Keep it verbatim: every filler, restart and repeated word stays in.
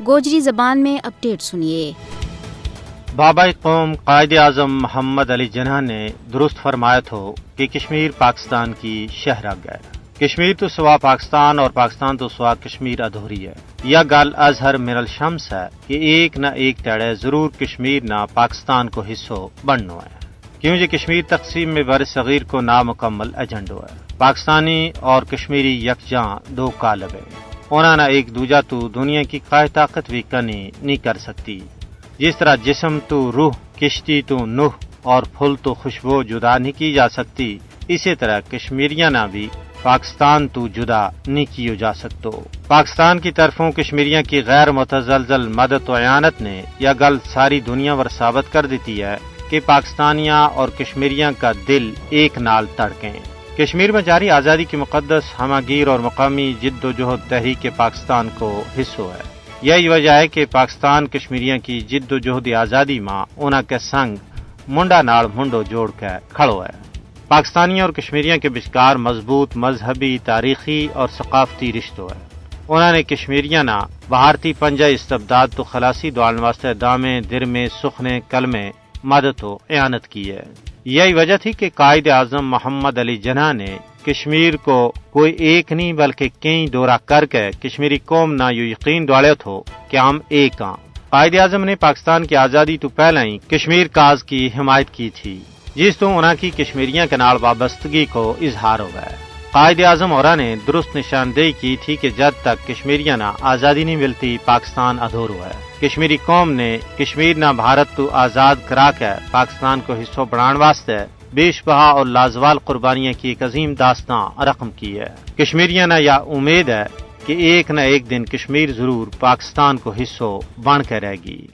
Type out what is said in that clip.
گوجری زبان میں اپڈیٹ سنیے۔ بابا قوم قائد اعظم محمد علی جناح نے درست فرمایا تھو کہ کشمیر پاکستان کی شہرگ ہے۔ کشمیر تو سوا پاکستان اور پاکستان تو سوا کشمیر ادھوری ہے۔ یا گل اظہر من الشمس ہے کہ ایک نہ ایک تیڑے ضرور کشمیر نہ پاکستان کو حصو بننو ہے۔ کیوں جے کشمیر تقسیم میں بر صغیر کو نامکمل ایجنڈو ہے۔ پاکستانی اور کشمیری یکجاں دو کالب ہیں۔ انہاں نا ایک دوجا تو دنیا کی قائد طاقت بھی کنی نہیں کر سکتی۔ جس طرح جسم تو روح، کشتی تو نوح اور پھل تو خوشبو جدا نہیں کی جا سکتی، اسی طرح کشمیریاں نا بھی پاکستان تو جدا نہیں کیو جا سکتو۔ پاکستان کی طرفوں کشمیریاں کی غیر متزلزل مدد و اعانت نے یا گل ساری دنیا ور ثابت کر دیتی ہے کہ پاکستانیاں اور کشمیریاں کا دل ایک نال تڑکیں۔ کشمیر میں جاری آزادی کی مقدس ہمہ گیر اور مقامی جد و جہد تحریک پاکستان کو حصو ہے۔ یہی وجہ ہے کہ پاکستان کشمیریاں کی جد و جہد آزادی ماں انہاں کے سنگ منڈا نال منڈو جوڑ کے کھڑو ہے۔ پاکستانیاں اور کشمیریاں کے بچکار مضبوط مذہبی، تاریخی اور ثقافتی رشتو ہے۔ انہاں نے کشمیریاں نا بھارتی پنجہ استبداد تو خلاصی دوان واسطے دامیں درمیں سخنے کلمے مدد و اعانت کی ہے۔ یہی وجہ تھی کہ قائد اعظم محمد علی جناح نے کشمیر کو کوئی ایک نہیں بلکہ کئی دورہ کر کے کشمیری قوم نا یو یقین دوالے تھو کہ ہم ایک ہاں۔ قائد اعظم نے پاکستان کی آزادی تو پہلا ہی کشمیر کاز کی حمایت کی تھی، جس تو انہاں کی کشمیریاں کے نال وابستگی کو اظہار ہو گیا ہے۔ قائد اعظم اور نے درست نشاندہی کی تھی کہ جد تک کشمیریاں نا آزادی نہیں ملتی، پاکستان ادھورو ہے۔ کشمیری قوم نے کشمیر نا بھارت تو آزاد کرا کے پاکستان کو حصو بنان واسطے بیش بہا اور لازوال قربانیاں کی ایک عظیم داستان رقم کی ہے۔ کشمیریاں نا یا امید ہے کہ ایک نہ ایک دن کشمیر ضرور پاکستان کو حصو بن کے رہ گی۔